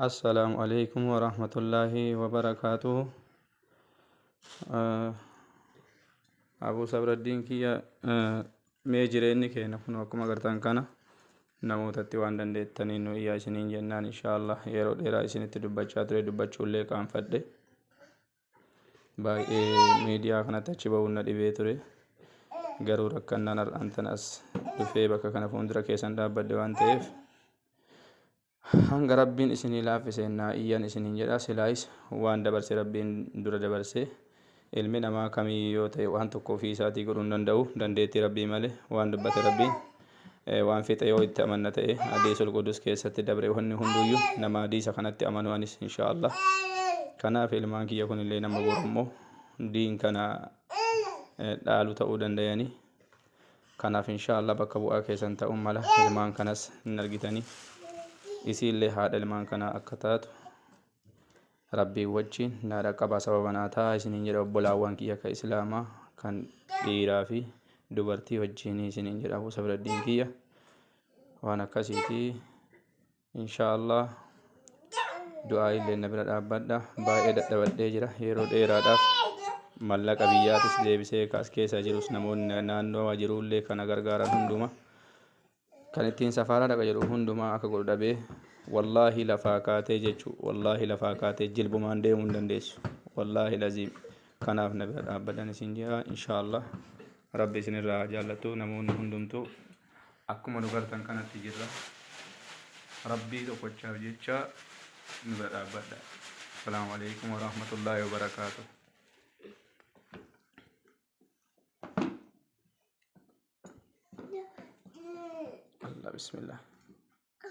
Assalaamu alaikum warahmatullaahi wabarakaatuhu. Abuu Sabraddiin kiyya, mee jireenyi keenya kun akkuma agartan kana namootatti waan dandeettaniin nu iyyaa isiniin jennaan, inshaallah yeroo dheeraa isinitti dubbachaa ture, dubbachuullee qaanfadhe. Baay'ee miidiyaa kanatti achi ba'uun na dhibee ture. Garuu rakkannaan har'aan tana as dhufee bakka kana fuuldura keessan dhaabbadhe waan ta'eef, hanga Rabbiin isinii laaffise naa iyyan isiniin jedha. Silaayis waan dabarse Rabbiin dura dabarse. Ilmi namaa kamii yoo ta'e waan tokko ofii isaatii godhuu hin danda'u, dandeettii Rabbii malee. Waan dubbate Rabbiin waan fixe yoo itti amanna ta'e, hadiisul qudus keessatti dabre wanni hunduyyuu. Nama hadiisa kanatti amanu anis inshaallah. Kanaaf ilmaan kiyya kunillee nama borummoo diin kana dhaalu ta'uu danda'anii. Kanaaf inshaallah bakka bu'aa keessan ta'uun mala. Ilmaan kanas hin argitanii, isiillee haadha ilmaan kanaa akka taatu Rabbiin wajjin naa dhaqqabaa, sababa naa ta'a isiniin jedha. Obbolaawwan kiyya ka islaamaa kan dhiiraa fi dubartii wajjin isiniin jedha. Abuu Sabraddiin kiyya, waan akkasiiti. Inshaallah du'aa illee na bira dhaabbadha. Baay'ee dadhabadhee jira yeroo dheeraadhaaf. Mallaqa biyyaatis deebisee kaas keessa jirus, namoonni naannoo jirullee kana gargaaran hunduma, kan ittiin safaaraa dhaqa jedhu hundumaa akka godhu dhabee. Wallaahi lafaa kaatee jechuu, wallaahi lafaa kaatee jilbumaan deemuu hin dandeessu, wallaahi laziim. Kanaaf na bira dhaabbadhan isin jedha. Inshaallah Rabbi isinirraa haa jaallatu. Namoonni hundumtuu akkuma nu gartan kanatti jirra. Rabbii tokkochaaf jecha nu bira dhaabbadha. Assalaamu alaikum warahmatullaahi wabarakaatuh. Allah, bismillah.